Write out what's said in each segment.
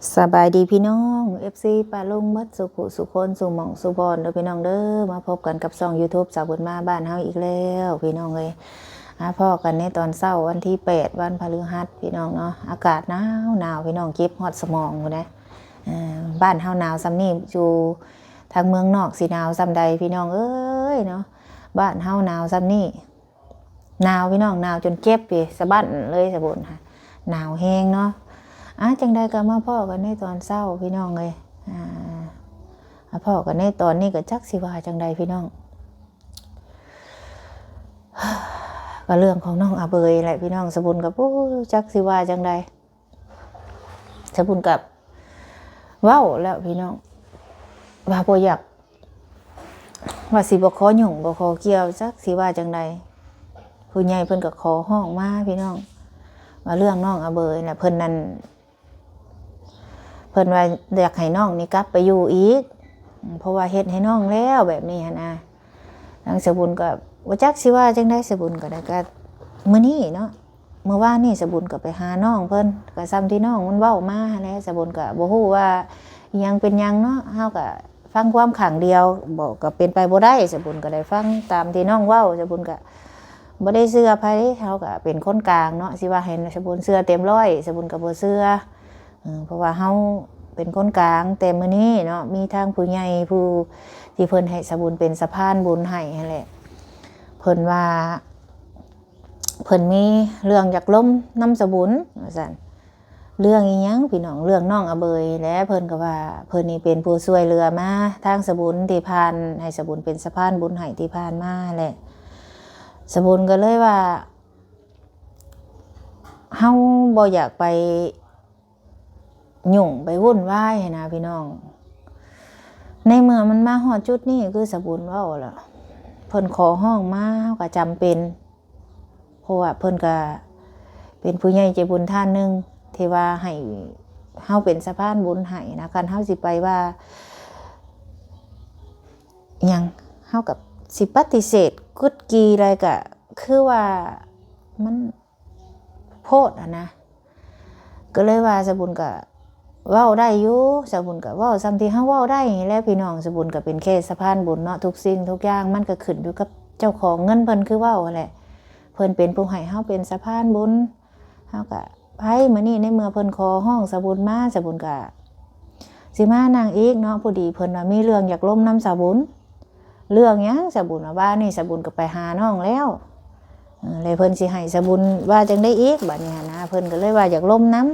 ສະບາຍດີພີ່ນ້ອງ ເອັຟຊີ ປ້າລຸງເບິດສູ່ຜູ້ສູ່ຄົນ ສູ່ໝ່ອງສູ່ບ່ອນເດີພີ່ນ້ອງເດີ. ມາພົບກັນກັບຊ່ອງຢູທູບສາວບຸນມາບ້ານເຮົາອີກແລ້ວພີ່ນ້ອງເອີຍ. ມາພໍ້ກັນໃນຕອນເຊົ້າວັນທີແປດ ວັນພະລືຫັດພີ່ນ້ອງເນາະ. ອາກາດໜາວໆ ພີ່ນ້ອງ ເຈັບຮອດສະໝອງພຸ້ນນະ. ເອີ ບ້ານເຮົາໜາວສ່ຳນີ້ ຢູ່ທາງເມືອງນອກຊິໜາວສ່ຳໃດພີ່ນ້ອງເອີຍເນາະ. ບ້ານເຮົາໜາວສ່ຳນີ້ ໜາວພີ່ນ້ອງ ໜາວຈົນເຈັບເດ ສະບັ້ນເລີຍສາວບຸນ ໜາວແຮງເນາະ. ອາ ຈັ່ງໃດກໍມາພໍ້ກັນໃນຕອນເຊົ້າພີ່ນ້ອງເອີຍ. ອາ ມາພໍ້ກັນໃນຕອນນີ້ກໍຈັກຊິວ່າຈັ່ງໃດພີ່ນ້ອງ ກໍເລື່ອງຂອງນ້ອງອາເບີຍແຫຼະພີ່ນ້ອງ. ສາວບຸນກໍບໍ່ຈັກຊິວ່າຈັ່ງໃດ. ສາວບຸນກໍເວົ້າແລ້ວພີ່ນ້ອງ ວ່າບໍ່ຢາກ ວ່າຊິບໍ່ຂໍຫຍຸ້ງ ບໍ່ຂໍກ່ຽວ ຈັກຊິວ່າຈັ່ງໃດ. ຜູ້ໃຫຍ່ເພິ່ນກໍຂໍຮ້ອງມາພີ່ນ້ອງ ວ່າເລື່ອງນ້ອງອາເບີຍນະ ເພິ່ນນັ້ນ ເພິ່ນວ່າຢາກໃຫ້ນ້ອງນີ້ກັບໄປຢູ່ອີກ ເພາະວ່າເຮັດໃຫ້ນ້ອງແລ້ວແບບນີ້ຫັ້ນນະ. ທາງສາວບຸນກໍບໍ່ຈັກຊິວ່າຈັ່ງໃດ ສາວບຸນກໍໄດ້ ກໍມື້ນີ້ເນາະ ມື້ວານນີ້ສາວບຸນກໍໄປຫານ້ອງເພິ່ນ ກໍສ່ຳທີ່ນ້ອງມັນເວົ້າມາຫັ້ນແຫຼະ. ສາວບຸນກໍບໍ່ຮູ້ວ່າອີ່ຫຍັງເປັນຫຍັງເນາະ ເຮົາກໍຟັງຄວາມຂ້າງດຽວ ເວົ້າກໍເປັນໄປບໍ່ໄດ້. ສາວບຸນກໍໄດ້ຟັງຕາມທີ່ນ້ອງເວົ້າ ສາວບຸນກໍບໍ່ໄດ້ເຊື່ອໃຜ ເຮົາກໍເປັນຄົນກາງເນາະ ຊິວ່າໃຫ້ສາວບຸນເຊື່ອເຕັມຮ້ອຍ ສາວບຸນກໍບໍ່ເຊື່ອ. ເອີ ເພາະວ່າເຮົາເປັນຄົນກາງ ແຕ່ມື້ນີ້ເນາະ ມີທາງຜູ້ໃຫຍ່ຜູ້ທີ່ເພິ່ນໃຫ້ສາວບຸນເປັນສະພານບຸນໃຫ້ຫັ້ນແຫຼະ ເພິ່ນວ່າ ເພິ່ນມີເລື່ອງຢາກລົມນຳສາວບຸນວ່າຊັ້ນ. ເລື່ອງອີ່ຫຍັງພີ່ນ້ອງ? ເລື່ອງນ້ອງອາເບີຍແຫຼະ. ເພິ່ນກໍວ່າເພິ່ນນີ້ເປັນຜູ້ຊ່ວຍເຫຼືອມາທາງສາວບຸນທີ່ຜ່ານ ໃຫ້ສາວບຸນເປັນສະພານບຸນໃຫ້ທີ່ຜ່ານມາແຫຼະ. ສາວບຸນກໍເລີຍວ່າ ເຮົາບໍ່ຢາກໄປ ຫຍຸ້ງໄປວຸ່ນວາຍຫັ້ນນະພີ່ນ້ອງ. ໃນເມື່ອມັນມາຮອດຈຸດນີ້ ຄືສາວບຸນເວົ້າລະ ເພິ່ນຂໍຮ້ອງມາ ເຮົາກໍຈຳເປັນ ເພາະວ່າເພິ່ນກໍເປັນຜູ້ໃຫຍ່ໃຈບຸນທ່ານໜຶ່ງ ທີ່ວ່າໃຫ້ເຮົາເປັນສະພານບຸນໃຫ້ນະ. ຄັນເຮົາຊິໄປວ່າຫຍັງ ເຮົາກໍຊິປະຕິເສດກຶດກີ່ໃດ ກໍຄືວ່າມັນ ໂພດຫັ້ນນະ. ກໍເລີຍວ່າສາວບຸນກໍເວົ້າໄດ້ຢູ່ ສາວບຸນກໍເວົ້າສ່ຳທີ່ເຮົາເວົ້າໄດ້ນີ້ແຫຼະພີ່ນ້ອງ. ສາວບຸນກໍເປັນແຄ່ສະພານບຸນເນາະ ທຸກສິ່ງທຸກຢ່າງມັນກໍຂຶ້ນຢູ່ກັບເຈົ້າຂອງເງິນເພິ່ນ ຄືເວົ້າຫັ້ນແຫຼະ. ເພິ່ນເປັນຜູ້ໃຫ້ເຮົາເປັນສະພານບຸນ ເຮົາກໍໄປ. ມື້ນີ້ໃນເມື່ອເພິ່ນຂໍຮ້ອງສາວບຸນມາ ສາວບຸນກໍຊິມານຳອີກເນາະ. ພໍດີເພິ່ນວ່າມີເລື່ອງຢາກລົມນຳສາວບຸນ ເລື່ອງຫຍັງ? ສາວບຸນວ່າ ວານນີ້ສາວບຸນກໍໄປຫານ້ອງແລ້ວ ເອີ ແລ້ວເພິ່ນຊິໃຫ້ສາວບຸນວ່າຈັ່ງໃດອີກ? ບາດນີ້ຫັ້ນນະ ເພິ່ນກໍເລີຍວ່າຢາກລົມນຳ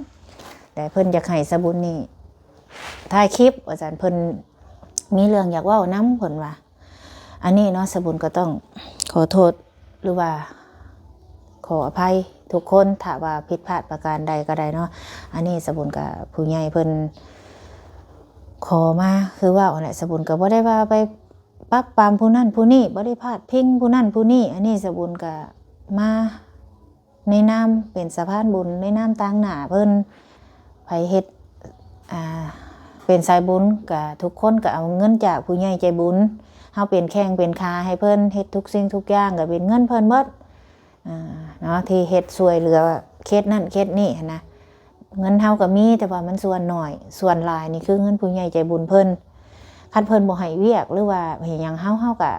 ແລະເພິ່ນຢາກໃຫ້ສາວບຸນນີ້ຖ່າຍຄລິບວ່າຊັ້ນ ເພິ່ນມີເລື່ອງຢາກເວົ້ານຳ ເພິ່ນວ່າ. ອັນນີ້ເນາະ ສາວບຸນກໍຕ້ອງຂໍໂທດ ຫຼືວ່າຂໍອະໄພທຸກຄົນ ຖ້າວ່າຜິດພາດປະການໃດກໍໄດ້ເນາະ. ອັນນີ້ສາວບຸນກໍ ຜູ້ໃຫຍ່ເພິ່ນຂໍມາ ຄືເວົ້າຫັ້ນແຫຼະ ສາວບຸນກໍບໍ່ໄດ້ວ່າໄປ ປັບປຳຜູ້ນັ້ນຜູ້ນີ້ ບໍ່ໄດ້ພາດພິງຜູ້ນັ້ນຜູ້ນີ້. ອັນນີ້ສາວບຸນກະມາໃນນາມເປັນສະພານບຸນ ໃນນາມຕາງໜ້າເພິ່ນ ໃຜເຮັດ ອ່າ ເປັນສາຍບຸນກະ ທຸກຄົນກະເອົາເງິນຈາກຜູ້ໃຫຍ່ໃຈບຸນ ເຮົາເປັນແຂ້ງເປັນຂາໃຫ້ເພິ່ນ ເຮັດທຸກສິ່ງທຸກຢ່າງກະເປັນເງິນເພິ່ນໝົດ. ອ່າ ເນາະ ທີ່ເຮັດຊ່ວຍເຫຼືອເຂດນັ້ນເຂດນີ້ຫັ້ນນະ ເງິນເຮົາກໍມີ ແຕ່ວ່າມັນສ່ວນໜ້ອຍ ສ່ວນຫຼາຍນີ້ຄືເງິນຜູ້ໃຫຍ່ໃຈບຸນເພິ່ນ. ຄັນເພິ່ນບໍ່ໃຫ້ວຽກ ຫຼືວ່າເຮັດຫຍັງເຮົາ ເຮົາກໍ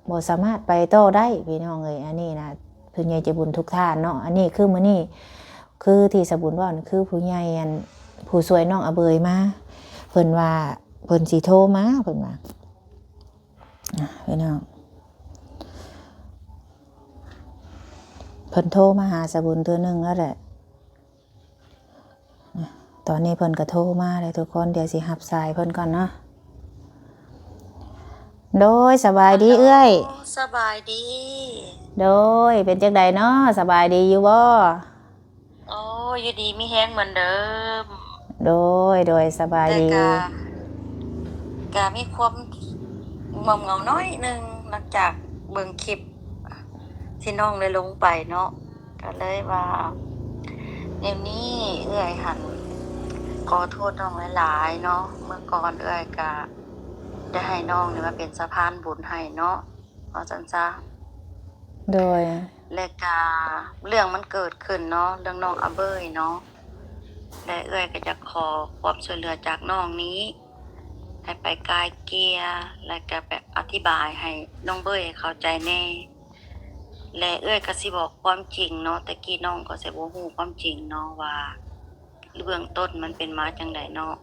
ບໍ່ສາມາດໄປຕໍ່ໄດ້ ພີ່ນ້ອງເອີຍ. ອັນນີ້ນະ ຜູ້ໃຫຍ່ໃຈບຸນທຸກທ່ານເນາະ ອັນນີ້ຄືມື້ນີ້ ຄືທີ່ສາວບຸນເວົ້ານີ້ ຄືຜູ້ໃຫຍ່ ອັນ ຜູ້ຊ່ວຍນ້ອງອາເບີຍມາ ເພິ່ນວ່າເພິ່ນຊິໂທມາ ເພິ່ນວ່າ ອ່ະ ພີ່ນ້ອງ ເພິ່ນໂທມາຫາສາວບຸນເທື່ອໜຶ່ງແລ້ວແຫຼະ. ອ່ະ ຕອນນີ້ເພິ່ນກໍໂທມາແລ້ວທຸກຄົນ ດຽວຊິຮັບສາຍເພິ່ນກ່ອນເນາະ. ໂດຍ ສະບາຍດີເອື້ອຍ. ສະບາຍດີ. ໂດຍ ເປັນຈັ່ງໃດເນາະ ສະບາຍດີຢູ່ບໍ່? ໂອ້ ຢູ່ດີມີແຮງເໝືອນເດີມ. ໂດຍ ໂດຍ ສະບາຍດີ. ແຕ່ກະ ກະມີຄວາມງ່ວງເຫງົາໜ້ອຍໜຶ່ງ ຫຼັງຈາກເບິ່ງຄລິບທີ່ນ້ອງໄດ້ລົງໄປເນາະ ກະເລີຍວ່າ ແນວນີ້ເອື້ອຍຫັ້ນ ຂໍໂທດນ້ອງຫຼາຍໆເນາະ. ເມື່ອກ່ອນເອື້ອຍກະໄດ້ໃຫ້ນ້ອງນີ້ມາເປັນສະພານບຸນໃຫ້ເນາະ ເວົ້າຊັ້ນຊະ. ໂດຍ ແລະກະເລື່ອງມັນເກີດຂຶ້ນເນາະ ເລື່ອງນ້ອງອາເບີຍເນາະ ແລະເອື້ອຍກໍຢາກຂໍຄວາມຊ່ວຍເຫຼືອຈາກນ້ອງນີ້ ໃຫ້ໄປກາຍເກ່ຍ ແລະກໍແບບອະທິບາຍໃຫ້ນ້ອງເບີຍເຂົ້າໃຈແດ່ ແລະເອື້ອຍກໍຊິບອກຄວາມຈິງເນາະ. ແຕ່ກີ້ນ້ອງກໍຊິບໍ່ຮູ້ຄວາມຈິງເນາະວ່າເບື້ອງຕົ້ນມັນເປັນມາຈັ່ງໃດເນາະ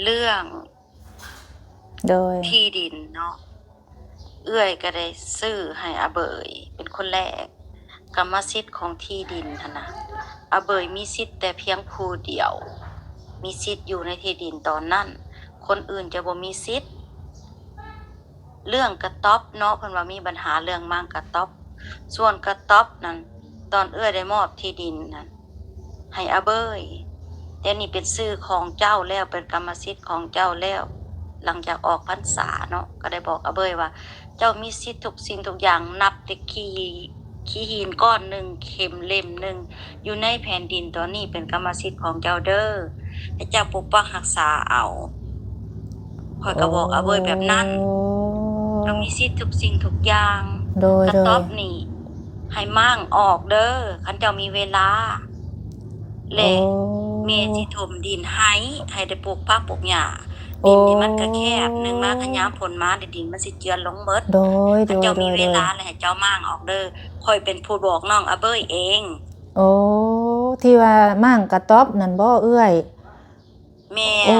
ເລື່ອງ ໂດຍ ທີ່ດິນເນາະ ເອື້ອຍກໍໄດ້ຊື້ໃຫ້ອາເບີຍເປັນຄົນແລກ ກຳມະສິດຂອງທີ່ດິນຫັ້ນນະ ອາເບີຍມີສິດແຕ່ພຽງຜູ້ດຽວ ມີສິດຢູ່ໃນທີ່ດິນຕອນນັ້ນ ຄົນອື່ນຈະບໍ່ມີສິດ. ເລື່ອງກະຕ໊ອບເນາະ ເພິ່ນວ່າມີບັນຫາເລື່ອງມ້າງກະຕ໊ອບ ສ່ວນກະຕ໊ອບນັ້ນ ຕອນເອື້ອຍໄດ້ມອບທີ່ດິນນັ້ນ ໃຫ້ອາເບີຍ ດຽວນີ້ເປັນຊື່ຂອງເຈົ້າແລ້ວ ເປັນກຳມະສິດຂອງເຈົ້າແລ້ວ. ຫຼັງຈາກອອກພັນສາເນາະ ກໍໄດ້ບອກອາເບີຍວ່າ ເຈົ້າມີສິດທຸກສິ່ງທຸກຢ່າງ ນັບແຕ່ຂີ້ ຂີ້ຫີນກ້ອນໜຶ່ງ ເຂັມເຫຼັ້ມໜຶ່ງ ຢູ່ໃນແຜ່ນດິນຕອນນີ້ເປັນກຳມະສິດຂອງເຈົ້າເດີ້ ໃຫ້ເຈົ້າປົກປັກຮັກສາເອົາ. ຂ້ອຍກໍບອກອາເບີຍແບບນັ້ນ ເຈົ້າມີສິດທຸກສິ່ງທຸກຢ່າງ ໂດຍ ກະຕ໊ອບນີ້ໃຫ້ມ້າງອອກເດີ້ ຄັນເຈົ້າມີເວລາ ແລະ ໂອ້ ແມ່ຊິຖົມດິນໃຫ້ ໃຫ້ໄດ້ປູກຜັກປູກຫຍ້າ. ໂອ້ ດິນນີ້ມັນກະແຄບ ໜຶ່ງມາ ຄັນຍາມຝົນມາ ດິນມັນຊິເຈື່ອນລົງໝົດ. ໂດຍ ຄັນເຈົ້າມີເວລາ ໂດຍ ແລ້ວໃຫ້ເຈົ້າມ້າງອອກເດີ້ ຂ້ອຍເປັນຜູ້ບອກນ້ອງອາເບີຍເອງ. ໂອ້ ທີ່ວ່າມ້າງກະຕ໊ອບນັ້ນບໍ່ເອື້ອຍ? ແມ່ນ. ໂອ້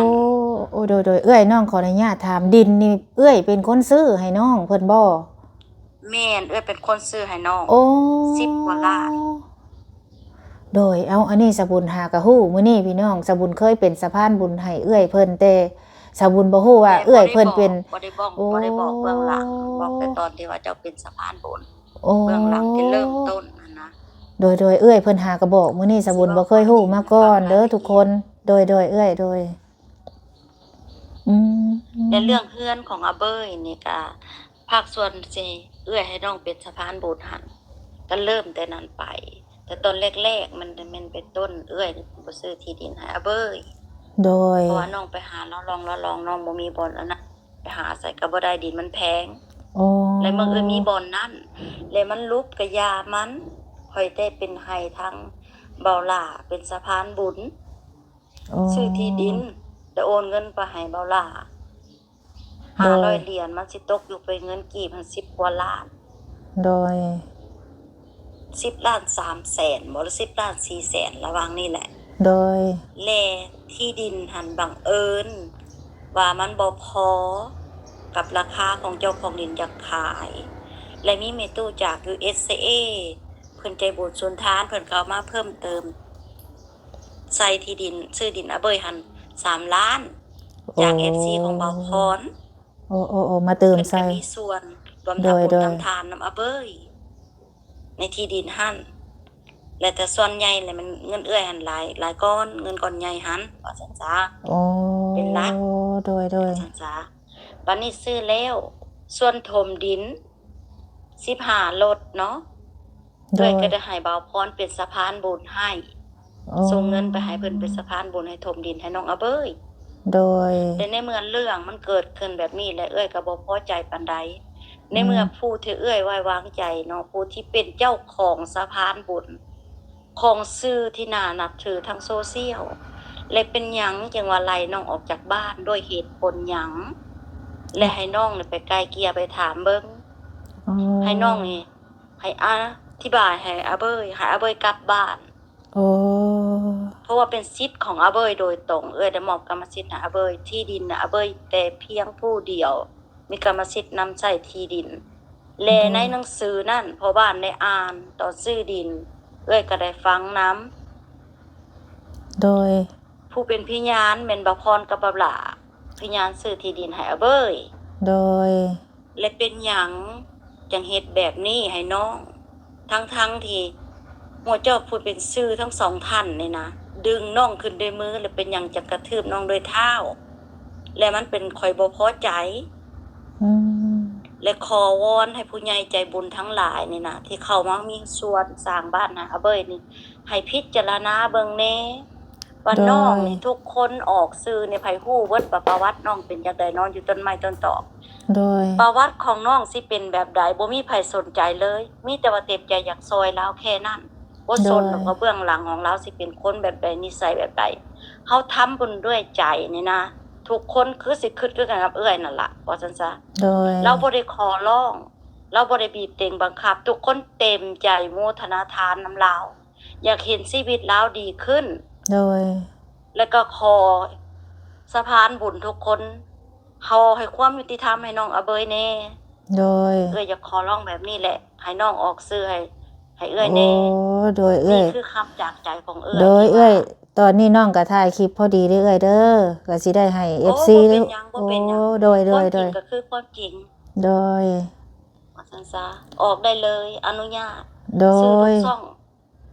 ໂອ້ ໂດຍ ໂດຍ ເອື້ອຍ ນ້ອງຂໍອະນຸຍາດຖາມ ດິນນີ້ເອື້ອຍເປັນຄົນຊື້ໃຫ້ນ້ອງເພິ່ນບໍ່? ແມ່ນ ເອື້ອຍເປັນຄົນຊື້ໃຫ້ນ້ອງ ໂອ້ ສິບກວ່າລ້ານ. ໂດຍ ເອົາ ອັນນີ້ສາວບຸນຫາກະຮູ້ ມື້ນີ້ພີ່ນ້ອງ ສາວບຸນເຄີຍເປັນສະພານບຸນໃຫ້ເອື້ອຍເພິ່ນ ແຕ່ສາວບຸນບໍ່ຮູ້ວ່າເອື້ອຍເພິ່ນເປັນ ບໍ່ໄດ້ບອກ ບໍ່ໄດ້ບອກເບື້ອງຫຼັງ ບອກແຕ່ຕອນທີ່ວ່າເຈົ້າເປັນສະພານບຸນ. ໂອ້ ເບື້ອງຫຼັງທີ່ເລີ່ມຕົ້ນຫັ້ນນະ. ໂດຍ ໂດຍ ເອື້ອຍເພິ່ນຫາກະບອກ ມື້ນີ້ສາວບຸນບໍ່ເຄີຍຮູ້ມາກ່ອນເດີ້ທຸກຄົນ. ໂດຍ ໂດຍ ເອື້ອຍ ໂດຍ ອືມ ແລະເລື່ອງເຮືອນຂອງອາເບີຍນີ້ກະ ພາກສ່ວນທີ່ເອື້ອຍໃຫ້ນ້ອງເປັນສະພານບຸນຫັ້ນ ກະເລີ່ມແຕ່ນັ້ນໄປ ແຕ່ຕອນແລກໆ ມັນແມ່ນເປັນຕົ້ນເອື້ອຍບໍ່ຊື້ທີ່ດິນໃຫ້ອາເບີຍ. ໂດຍ ເພາະວ່ານ້ອງໄປຫາລອງໆ ນ້ອງບໍ່ມີບ່ອນອັນນັ້ນ ໄປຫາໃສກໍບໍ່ໄດ້ ດິນມັນແພງ. ໂອ້ ແລະບັງເອີນມີບ່ອນນັ້ນ ແລະມັນຫຼຸບກະຢ່າມັນ ຂ້ອຍໄດ້ເປັນໃຫ້ທາງບ່າວຫຼ້າເປັນສະພານບຸນ ໂອ້ ຊື້ທີ່ດິນ ແລະໂອນເງິນໄປໃຫ້ບ່າວຫຼ້າ ໂດຍ ຫ້າຮ້ອຍຫຼຽນ ມັນຊິຕົກຢູ່ເປັນເງິນກີບຫັ້ນ ສິບກວ່າລ້ານ. ໂດຍ ສິບລ້ານສາມແສນບໍ ຫຼື ສິບລ້ານສີ່ແສນ ລະຫວ່າງນີ້ແຫຼະ. ໂດຍ ແລະທີ່ດິນຫັ້ນບັງເອີນວ່າມັນບໍ່ພໍກັບລາຄາຂອງເຈົ້າຂອງດິນຢາກຂາຍ ແລະມີແມ່ຕູ້ຈາກ ຢູເອສເອ ເພິ່ນໃຈບຸນສຸນທານ ເພິ່ນກໍເອົາມາເພີ່ມເຕີມໃສ່ທີ່ດິນ ຊື້ດິນອາເບີຍຫັ້ນສາມລ້ານ ຈາກ ໂອ້ ເອັຟຊີ ຂອງບ່າວພອນ. ໂອ້ ໂອ້ ໂອ້ ມາເຕີມໃສ່ ເພິ່ນກໍມີສ່ວນຮ່ວມທຳບຸນ ໂດຍ ທຳທານນຳອາເບີຍ ໃນທີ່ດິນຫັ້ນ ແລະແຕ່ສ່ວນໃຫຍ່ແລ້ວແມ່ນເງິນເອື້ອຍຫັ້ນຫຼາຍ ຫຼາຍກ້ອນ ເງິນກ້ອນໃຫຍ່ຫັ້ນ ວ່າຊັ້ນຊະ. ໂອ້ ເປັນຫຼັກ ໂດຍ ໂດຍ ວ່າຊັ້ນຊະ. ບັດນີ້ຊື້ແລ້ວ ສ່ວນຖົມດິນສິບຫ້າລົດເນາະ ໂດຍ ເອື້ອຍກໍໄດ້ໃຫ້ບ່າວພອນເປັນສະພານບຸນໃຫ້ ໂອ້ ສົ່ງເງິນໄປໃຫ້ເພິ່ນເປັນສະພານບຸນໃຫ້ຖົມດິນໃຫ້ນ້ອງອາເບີຍ. ໂດຍ ແຕ່ໃນເມື່ອເລື່ອງມັນເກີດຂຶ້ນແບບນີ້ແລ້ວ ເອື້ອຍກໍບໍ່ພໍໃຈປານໃດ ໃນເມື່ອ ອືມ ຜູ້ທີ່ເອື້ອຍໄວ້ວາງໃຈເນາະ ຜູ້ທີ່ເປັນເຈົ້າຂອງສະພານບຸນ ຂອງສື່ທີ່ໜ້ານັບຖືທາງໂຊຊຽວ ແລະເປັນຫຍັງຈຶ່ງວ່າໄລ່ນ້ອງອອກຈາກບ້ານ ດ້ວຍເຫດຜົນຫຍັງ ແລະໃຫ້ນ້ອງນີ້ໄປໄກ່ເກ່ຍໄປຖາມເບິ່ງ ອໍ ໃຫ້ນ້ອງນີ້ ໃຫ້ອະທິບາຍໃຫ້ອາເບີຍ ໃຫ້ອາເບີຍກັບບ້ານ. ອໍ ເພາະວ່າເປັນສິດຂອງອາເບີຍໂດຍຕົງ ເອື້ອຍໄດ້ມອບກຳມະສິດໃຫ້ອາເບີຍ ທີ່ດິນນະອາເບີຍແຕ່ພຽງຜູ້ດຽວ ມີກຳມະສິດນຳໃຊ້ທີ່ດິນ ແລະ ໂດຍ ໃນໜັງສືນັ້ນ ພໍ່ບ້ານໄດ້ອ່ານຕອນຊື້ດິນ ເອື້ອຍກໍໄດ້ຟັງນຳ ໂດຍ ຜູ້ເປັນພະຍານແມ່ນບ່າວພອນກັບບ່າວຫຼ້າ ພະຍານຊື້ທີ່ດິນໃຫ້ອາເບີຍ ໂດຍ ແລະເປັນຫຍັງຈັ່ງເຮັດແບບນີ້ໃຫ້ນ້ອງ ທັງໆທີ່ໝູ່ເຈົ້າຜູ້ເປັນຊື່ທັງສອງທ່ານນີ້ນະ ດຶງນ້ອງຂຶ້ນດ້ວຍມື ແລະເປັນຫຍັງຈັ່ງກະທືບນ້ອງດ້ວຍເທົ້າ ແລະມັນເປັນຂ້ອຍບໍ່ພໍໃຈ ອືມ ແລະຂໍວອນໃຫ້ຜູ້ໃຫຍ່ໃຈບຸນທັງຫຼາຍນີ້ນະ ທີ່ເຂົ້າມາມີສ່ວນສ້າງບ້ານໃຫ້ອາເບີຍນີ້ ໃຫ້ພິຈາລະນາເບິ່ງແດ່ ວ່າ ໂດຍ ນ້ອງນີ້ທຸກຄົນອອກສື່ນີ້ ໃຜຮູ້ເບິດວ່າປະຫວັດນ້ອງເປັນຈັ່ງໃດ ນອນຢູ່ຕົ້ນໄມ້ຕົ້ນຕອກ ໂດຍ ປະຫວັດຂອງນ້ອງຊິເປັນແບບໃດ ບໍ່ມີໃຜສົນໃຈເລີຍ ມີແຕ່ວ່າເຕັມໃຈຢາກຊ່ອຍລາວແຄ່ນັ້ນ. ບໍ່ສົນດອກວ່າເບື້ອງຫຼັງຂອງລາວຊິເປັນຄົນແບບໃດ ນິໄສແບບໃດ. ເຮົາທຳບຸນດ້ວຍໃຈນີ້ນະ ທຸກຄົນຄືຊິຄິດຄືກັນກັບເອື້ອຍນັ້ນລະ ວ່າຊັ້ນຊະ. ໂດຍ ລາວບໍ່ໄດ້ຂໍຮ້ອງ ລາວບໍ່ໄດ້ບີບເຕັງບັງຄັບ ທຸກຄົນເຕັມໃຈໂມທະນາທານນຳລາວ ຢາກເຫັນຊີວິດລາວດີຂຶ້ນ. ໂດຍ ແລະກໍຂໍສະພານບຸນທຸກຄົນ ຂໍໃຫ້ຄວາມຍຸຕິທຳໃຫ້ນ້ອງອາເບີຍແດ່. ໂດຍ ເອື້ອຍຢາກຂໍຮ້ອງແບບນີ້ແຫຼະ ໃຫ້ນ້ອງອອກຊື່ໃຫ້ ໃຫ້ເອື້ອຍແດ່. ໂອ້ ໂດຍເອື້ອຍ ນີ້ຄືຄຳຈາກໃຈຂອງເອື້ອຍ. ໂດຍເອື້ອຍ ຕອນນີ້ນ້ອງກໍຖ່າຍຄລິບພໍດີເດີ້ເອື້ອຍເດີ້ ກໍຊິໄດ້ໃຫ້ເອັຟຊີ. ໂອ້ ບໍ່ເປັນຫຍັງ ບໍ່ເປັນຫຍັງ. ໂອ້ ໂດຍ ໂດຍ ໂດຍ ຄວາມຈິງກໍຄືຄວາມຈິງ. ໂດຍ ວ່າຊັ້ນຊະ ອອກໄດ້ເລີຍ ອະນຸຍາດ. ໂດຍ ສື່ທຸກຊ່ອງ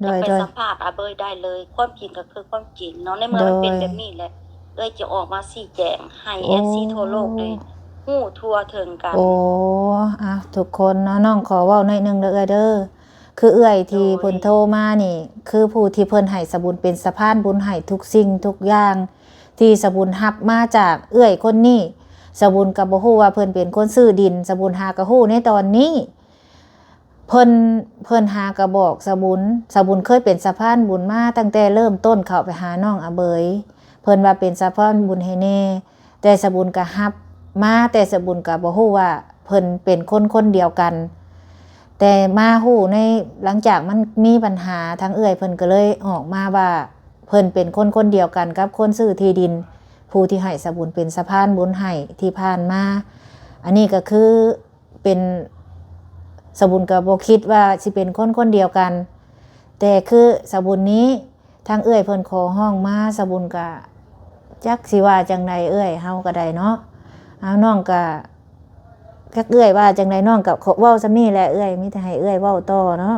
ໂດຍ ຢາກໄປ ໂດຍ ສຳພາດອາເບີຍໄດ້ເລີຍ ຄວາມຈິງກໍຄືຄວາມຈິງເນາະ. ໃນເມື່ອມັນເປັນ ໂດຍ ແບບນີ້ແຫຼະ ເອື້ອຍຈະອອກມາຊີ້ແຈງໃຫ້ ໂອ້ ເອັຟຊີທົ່ວໂລກໄດ້ຮູ້ທົ່ວເຖິງກັນ. ໂອ້ ອ່ະ ທຸກຄົນເນາະ ນ້ອງຂໍເວົ້າໜ້ອຍໜຶ່ງເດີ້ເອື້ອຍເດີ້ ຄືເອື້ອຍທີ່ ໂດຍ ເພິ່ນໂທມານີ້ ຄືຜູ້ທີ່ເພິ່ນໃຫ້ສະບຸນເປັນສະພານບຸນໃຫ້ທຸກສິ່ງທຸກຢ່າງ ທີ່ສະບຸນຮັບມາຈາກເອື້ອຍຄົນນີ້. ສະບຸນກໍບໍ່ຮູ້ວ່າເພິ່ນເປັນຄົນຊື້ດິນ ສະບຸນຫາກໍຮູ້ໃນຕອນນີ້. ເພິ່ນ ເພິ່ນຫາກໍບອກສະບຸນ ສະບຸນເຄີຍເປັນສະພານບຸນມາຕັ້ງແຕ່ເລີ່ມຕົ້ນເຂົ້າໄປຫານ້ອງອາເບີຍ ເພິ່ນວ່າເປັນສະພານບຸນໃຫ້ແດ່ ແຕ່ສະບຸນກໍຮັບມາ ແຕ່ສະບຸນກໍບໍ່ຮູ້ວ່າເພິ່ນເປັນຄົນຄົນດຽວກັນ. ແຕ່ມາຮູ້ໃນ ຫຼັງຈາກມັນມີບັນຫາ ທາງເອື້ອຍເພິ່ນກໍເລີຍອອກມາວ່າ ເພິ່ນເປັນຄົນຄົນດຽວກັນກັບຄົນຊື້ທີ່ດິນ ຜູ້ທີ່ໃຫ້ສະບຸນເປັນສະພານບຸນໃຫ້ທີ່ຜ່ານມາ. ອັນນີ້ກໍຄື ເປັນ ສະບຸນກໍບໍ່ຄິດວ່າຊິເປັນຄົນຄົນດຽວກັນ ແຕ່ຄືສະບຸນນີ້ ທາງເອື້ອຍເພິ່ນຂໍຮ້ອງມາ ສະບຸນກໍຈັກຊິວ່າຈັ່ງໃດ ເອື້ອຍເຮົາກໍໄດ້ເນາະ. ເອົາ ນ້ອງກໍ ຈັກເອື້ອຍວ່າຈັ່ງໃດ ນ້ອງກໍເວົ້າສ່ຳນີ້ແຫຼະເອື້ອຍ ມີແຕ່ໃຫ້ເອື້ອຍເວົ້າຕໍ່ເນາະ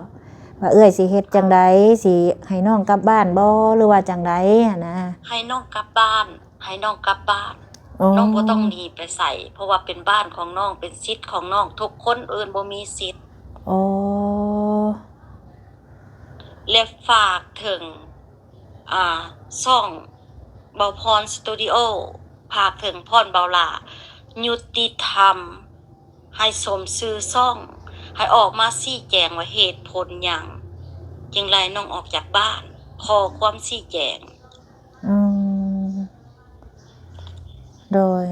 ວ່າເອື້ອຍຊິເຮັດຈັ່ງໃດ ຊິໃຫ້ນ້ອງກັບບ້ານບໍ່ ຫຼືວ່າຈັ່ງໃດຫັ້ນນະ? ໃຫ້ນ້ອງກັບບ້ານ. ໃຫ້ນ້ອງກັບບ້ານ. ອໍ ນ້ອງບໍ່ຕ້ອງໜີໄປໃສ ເພາະວ່າເປັນບ້ານຂອງນ້ອງ ເປັນສິດຂອງນ້ອງ ທຸກຄົນອື່ນບໍ່ມີສິດ. ອໍ ແລະຝາກເຖິງ ອ່າ ຊ່ອງເບົາພອນສະຕູດິໂອ ຝາກເຖິງພອນເບົາຫຼ້າ ຍຸຕິທຳ ໃຫ້ສົມຊື່ຊ່ອງ ໃຫ້ອອກມາຊີ້ແຈງວ່າເຫດຜົນຫຍັງຈຶ່ງໄລ່ນ້ອງອອກຈາກບ້ານ ຂໍຄວາມຊີ້ແຈງ. ອືມ ໂດຍ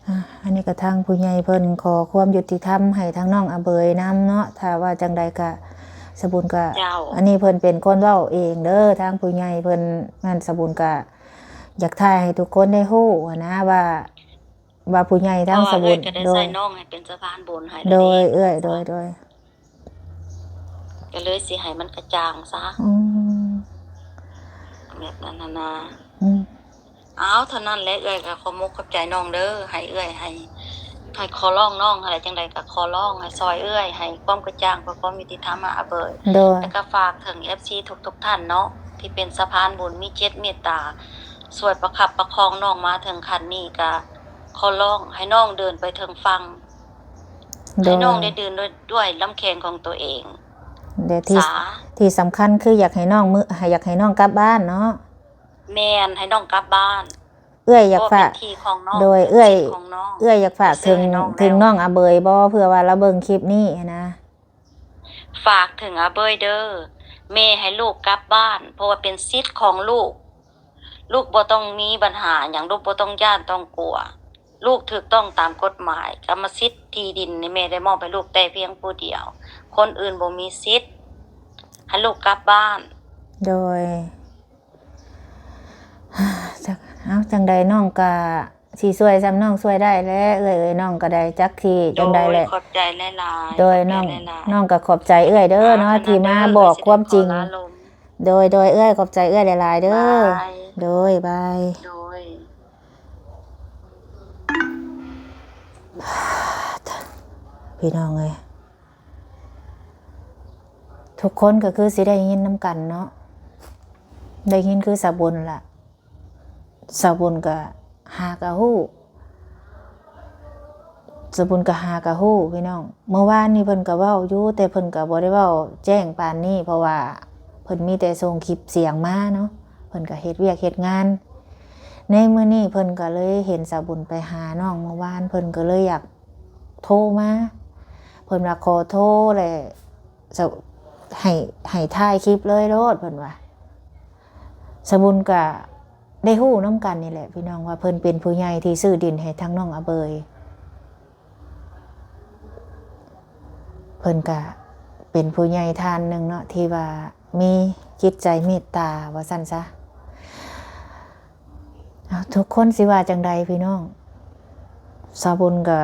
ອ່າ ອັນນີ້ກໍທາງຜູ້ໃຫຍ່ເພິ່ນຂໍຄວາມຍຸຕິທຳໃຫ້ທາງນ້ອງອາເບີຍນຳເນາະ ຖ້າວ່າຈັ່ງໃດກະ ສະບຸນກະ ເຈົ້າ ອັນນີ້ເພິ່ນເປັນຄົນເວົ້າເອງເດີ້ ທາງຜູ້ໃຫຍ່ເພິ່ນນັ້ນ ສະບຸນກະຢາກຖ່າຍໃຫ້ທຸກຄົນໄດ້ຮູ້ຫັ້ນນະວ່າ ວ່າຜູ້ໃຫຍ່ທາງສະບຸນ ເພາະວ່າເອື້ອຍກໍໄດ້ ໂດຍ ໃຊ້ນ້ອງໃຫ້ເປັນສະພານບຸນໃຫ້ ໂດຍ ແລ້ວເດ້ ເອື້ອຍ ໂດຍ ໂດຍ ກໍເລີຍຊິໃຫ້ມັນກະຈ່າງຊະ. ອືມ ແບບນັ້ນຫັ້ນນະ. ອືມ ອ້າວ ເທົ່ານັ້ນແຫຼະ ເອື້ອຍກໍຂອບມົກຂອບໃຈນ້ອງເດີ້ ໃຫ້ເອື້ອຍ ໃຫ້ ໃຫ້ຂໍຮ້ອງນ້ອງຫັ້ນແຫຼະ ຈັ່ງໃດກໍຂໍຮ້ອງໃຫ້ຊ່ອຍເອື້ອຍ ໃຫ້ຄວາມກະຈ່າງ ເພື່ອຄວາມຍຸຕິທຳໃຫ້ອາເບີຍ ໂດຍ ແລ້ວກໍຝາກເຖິງເອັຟຊີທຸກໆທ່ານເນາະ ທີ່ເປັນສະພານບຸນ ມີຈິດເມດຕາ ຊ່ວຍປະຄັບປະຄອງນ້ອງມາເຖິງຂັ້ນນີ້ ກໍຂໍຮ້ອງໃຫ້ນ້ອງເດີນໄປເຖິງຝັ່ງ ໂດຍ ໃຫ້ນ້ອງໄດ້ເດີນດ້ວຍ ດ້ວຍລຳແຂງຂອງຕົວເອງ ແລະທີ່ ສາ ທີ່ສຳຄັນຄືຢາກໃຫ້ນ້ອງມື້ ໃຫ້ ຢາກໃຫ້ນ້ອງກັບບ້ານເນາະ. ແມ່ນ ໃຫ້ນ້ອງກັບບ້ານ ເອື້ອຍຢາກຝາກ ເພາະເປັນທີ່ຂອງນ້ອງ ໂດຍ ເປັນ ເອື້ອຍ ສິດຂອງນ້ອງ ເອື້ອຍຢາກຝາກເຖິງ ໃຫ້ຊື້ໃຫ້ນ້ອງແລ້ວ ເຖິງນ້ອງອາເບີຍບໍ່ ເພື່ອວ່າລາວເບິ່ງຄລິບນີ້ຫັ້ນນະ? ຝາກເຖິງອາເບີຍເດີ້ ແມ່ໃຫ້ລູກກັບບ້ານ ເພາະວ່າເປັນສິດຂອງລູກ ລູກບໍ່ຕ້ອງມີບັນຫາຫຍັງ ລູກບໍ່ຕ້ອງຢ້ານຕ້ອງກົວ ລູກຖືກຕ້ອງຕາມກົດໝາຍ ກຳມະສິດທີ່ດິນນີ້ແມ່ໄດ້ມອບໃຫ້ລູກແຕ່ພຽງຜູ້ດຽວ ຄົນອື່ນບໍ່ມີສິດ ໃຫ້ລູກກັບບ້ານ. ໂດຍ ເອົາ ຈັ່ງໃດນ້ອງກະຊິຊ່ວຍສ່ຳນ້ອງຊ່ວຍໄດ້ແຫຼະ ເອື້ອຍເອີຍ ນ້ອງກະໄດ້ຈັກຊິຈັ່ງໃດແຫຼະ. ໂດຍ ຂອບໃຈຫຼາຍໆ ໂດຍ ຂອບໃຈ ນ້ອງ ຫຼາຍໆ ນ້ອງກະຂອບໃຈເອື້ອຍເດີ້ເນາະ ອ່າ ທີ່ມາບອກຄວາມຈິງ ຊິໄດ້ຂໍລາລົມ. ໂດຍ ໂດຍ ເອື້ອຍ ຂອບໃຈເອື້ອຍຫຼາຍໆເດີ້. ບາຍ ໂດຍ ບາຍ ໂດຍ ພີ່ນ້ອງເອີຍ ທຸກຄົນກໍຄືຊິໄດ້ຍິນນຳກັນເນາະ ໄດ້ຍິນຄືສາວບຸນລະ ສາວບຸນກໍຫາກໍຮູ້ ສາວບຸນກໍຫາກໍຮູ້ພີ່ນ້ອງ. ເມື່ອວານນີ້ເພິ່ນກໍເວົ້າຢູ່ ແຕ່ເພິ່ນກໍບໍ່ໄດ້ເວົ້າແຈ້ງປານນີ້ ເພາະວ່າເພິ່ນມີແຕ່ສົ່ງຄລິບສຽງມາເນາະ ເພິ່ນກໍເຮັດວຽກເຮັດງານ. ໃນມື້ນີ້ເພິ່ນກໍເລີຍເຫັນສາວບຸນໄປຫານ້ອງເມື່ອວານ ເພິ່ນກໍເລີຍຢາກໂທມາ ເພິ່ນວ່າຂໍໂທແຫຼະ ສະ ໃຫ້ ໃຫ້ຖ່າຍຄລິບເລີຍໂລດ ເພິ່ນວ່າ. ສາບຸນກະໄດ້ຮູ້ນຳກັນນີ້ແຫຼະພີ່ນ້ອງ ວ່າເພິ່ນເປັນຜູ້ໃຫຍ່ທີ່ຊື້ດິນໃຫ້ທາງນ້ອງອາເບີຍ. ເພິ່ນກະເປັນຜູ້ໃຫຍ່ທ່ານໜຶ່ງເນາະ ທີ່ວ່າມີຈິດໃຈເມດຕາວ່າຊັ້ນຊະ. ເອົາ ທຸກຄົນຊິວ່າຈັ່ງໃດພີ່ນ້ອງ? ສາບຸນກະ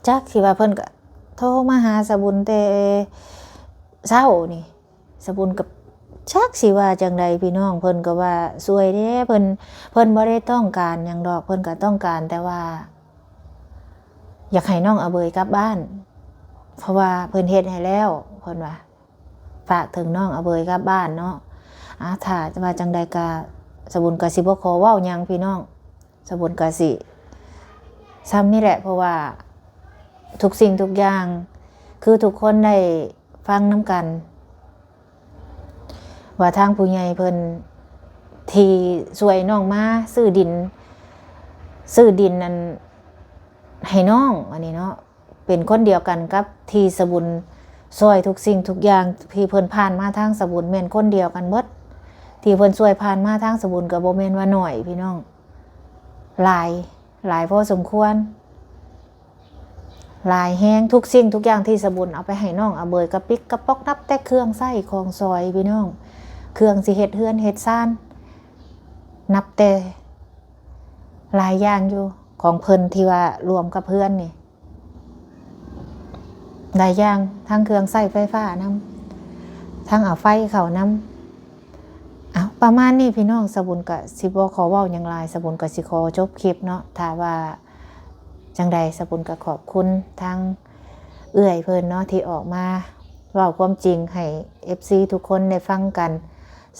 ຈັກຊິວ່າ ເພິ່ນກະໂທມາຫາສາບຸນແຕ່ເຊົ້ານີ້. ສາບຸນກະຈັກຊິວ່າຈັ່ງໃດພີ່ນ້ອງ, ເພິ່ນກະວ່າຊ່ວຍແດ່ ເພິ່ນ ເພິ່ນບໍ່ໄດ້ຕ້ອງການຫຍັງດອກ, ເພິ່ນກະຕ້ອງການແຕ່ວ່າ ຢາກໃຫ້ນ້ອງອາເບີຍກັບບ້ານ ເພາະວ່າເພິ່ນເຮັດໃຫ້ແລ້ວ ເພິ່ນວ່າ ຝາກເຖິງນ້ອງອາເບີຍກັບບ້ານເນາະ. ອາ ຖ້າວ່າຈັ່ງໃດກະ ສາບຸນກະຊິບໍ່ຂໍເວົ້າຫຍັງພີ່ນ້ອງ, ສາບຸນກະຊິຊ່ຳນີ້ແຫຼະ ເພາະວ່າທຸກສິ່ງທຸກຢ່າງ ຄືທຸກຄົນໄດ້ຟັງນຳກັນ ວ່າທາງຜູ້ໃຫຍ່ເພິ່ນທີ່ຊ່ວຍນ້ອງມາຊື້ດິນ ຊື້ດິນນັ້ນໃຫ້ນ້ອງ ອັນນີ້ເນາະ ເປັນຄົນດຽວກັນກັບທີ່ສາບຸນຊ່ອຍທຸກສິ່ງທຸກຢ່າງ ທີ່ເພິ່ນຜ່ານມາທາງສາບຸນ ແມ່ນຄົນດຽວກັນເບິດ ທີ່ເພິ່ນຊ່ວຍຜ່ານມາທາງສາບຸນ ກະບໍ່ແມ່ນວ່າໜ້ອຍພີ່ນ້ອງ, ຫຼາຍ ຫຼາຍພໍສົມຄວນ. ຫຼາຍແຮງ ທຸກສິ່ງທຸກຢ່າງທີ່ສາບຸນເອົາໄປໃຫ້ນ້ອງອາເບີຍກະປິກກະປ໋ອກ ນັບແຕ່ເຄື່ອງໃຊ້ຂອງສອຍພີ່ນ້ອງ, ເຄື່ອງຊິເຮັດເຮືອນເຮັດຊານ ນັບແຕ່ຫຼາຍຢ່າງຢູ່ ຂອງເພິ່ນທີ່ວ່າລວມກັບເຮືອນນີ້ ຫຼາຍຢ່າງ ທັງເຄື່ອງໃຊ້ໄຟຟ້ານຳ ທັງເອົາໄຟເຂົ້ານຳ. ເອົາ ປະມານນີ້ພີ່ນ້ອງ, ສາບຸນກະຊິບໍ່ຂໍເວົ້າຫຍັງຫຼາຍ, ສາບຸນກະຊິຂໍຈົບຄລິບເນາະ. ຖ້າວ່າຈັ່ງໃດ ສາບຸນກະຂອບຄຸນທາງເອື້ອຍເພິ່ນເນາະ ທີ່ອອກມາເວົ້າຄວາມຈິງໃຫ້ເອັຟຊີທຸກຄົນໄດ້ຟັງກັນ.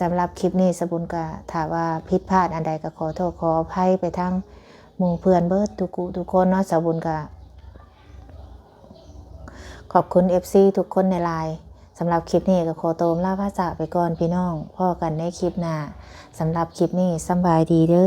ສຳລັບຄລິບນີ້ ສາບຸນກະ ຖ້າວ່າຜິດພາດອັນໃດ ກະຂໍໂທດຂໍອະໄພໄປທາງໝູ່ເພື່ອນເບິດທຸກຜູ້ທຸກຄົນເນາະ. ສາບຸນກະ ຂອບຄຸນເອັຟຊີທຸກຄົນຫຼາຍໆ. ສຳລັບຄລິບນີ້ກະຂໍໂຕລາພາຈາກໄປກ່ອນພີ່ນ້ອງ, ພໍ້ກັນໃນຄລິບໜ້າ. ສຳລັບຄລິບນີ້ ສຳບາຍດີເດີ.